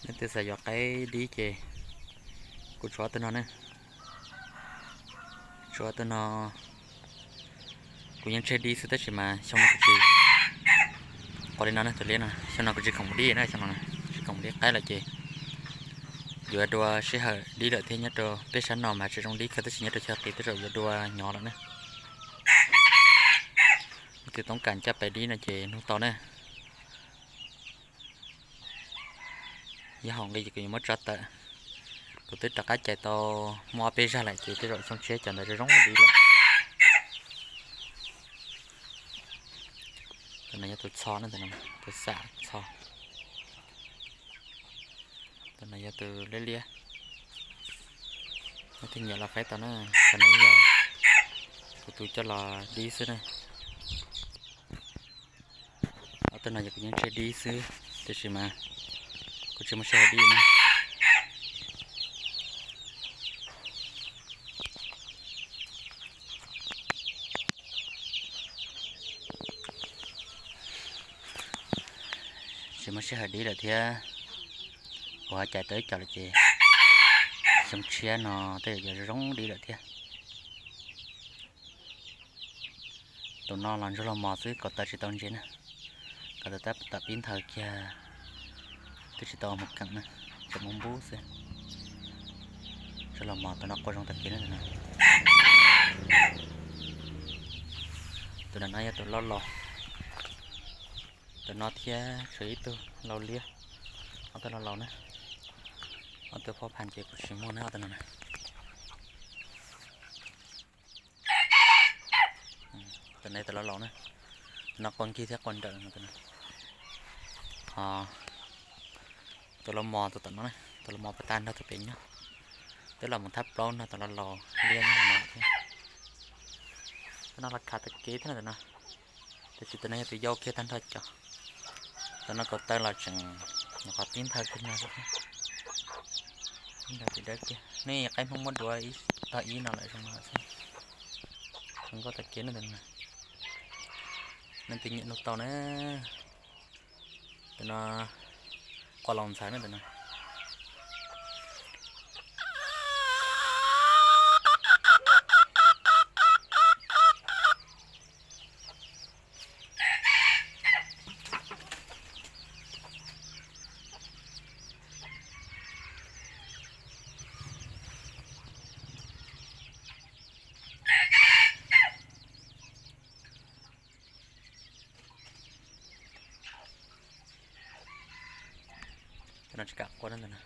Leej twg xav yuav qaib dib ces kuv tshuav ob tug no ne. Tshuav ob tug no, kuv yeej tseg dib xwb tab sis mas xyoo no kuv tsis, qhov li no ne, tus liab no, xyoo no kuv tsis khoom dib na, xyoo no tsis khoom dib qaib lawm ces yuav dua sij hawm dib lawm thiab. Nyob rau peb sab no mas tsis zoo dib kawg tab sis nyob rau chaw qis tej zaum yuav dua nyob lawm ne. Leej twg toob kas coj pais dib no ces nug tau ne. Yog hom nqi ces kuv yuav muab tso tawm. Kuv twb rov qab cais tau muaj ob peb zag lawm ces tej zaum xyoo tshiab cov ntawd zoo zoo dib lawm. Tus no yog tus txho ne, tus xam txho. Tus no yog tus liab liab. Leej twg nyiam los faib tau na. Tus no yog kuv tus coj los dib xwb na. Ob tug no ces kuv yeej tseg dib xwb tab sis mas kuv tsis muaj sij hawm dib na. Tsis muaj sij hawm dib lawm thiab. Kuv ho cais tau ib co lawm ces xyoo tshiab no tej zaum yuav zoo dib lawm thiab. Tus no los ntsuag los mos xwb, kaus taw tsis tau ntse na. Kaus taw tab tom pib nthaws kiag, twb tsis tau mus keem na, tseem muaj npub xwb. Ntsuag los mos, tus no qua zoo tag kev na tus no. Tus no yog tus lauj laus. Tus no thiab tshuav ib tug lauj liab, ob tug lauj laus na. Ob tug phob phas ces kuv tsis muaj na ob tug no na. Tus no tus lauj laus na, tus no qua nkig thiab qua nrawm no tus no. Ho tus lauj mos tus tom no, tus lauj mos pas tag nrho tus pem nyob, twb los mus thab plaub nrog tus lauj laus liab nyob no thiab. Tus no los khav tag kev thiab no tus no. Tab sis tus no yog tus yau kiag tag nrho cov. Tus no kaus taw los tseem nyuam qhuav pib nthaws kiag no xwb thiab. Pib nthaws tis dawb kiag. Nej qaib Hmoob muab dua ib tog ib no lawm zoo no xwb. Zoo nkauj tag kev na tus no. Leej twg nyiam nug tau na. Tus no qua laus ntxhawv na tus no. Tus no tsis kam qua na tus no.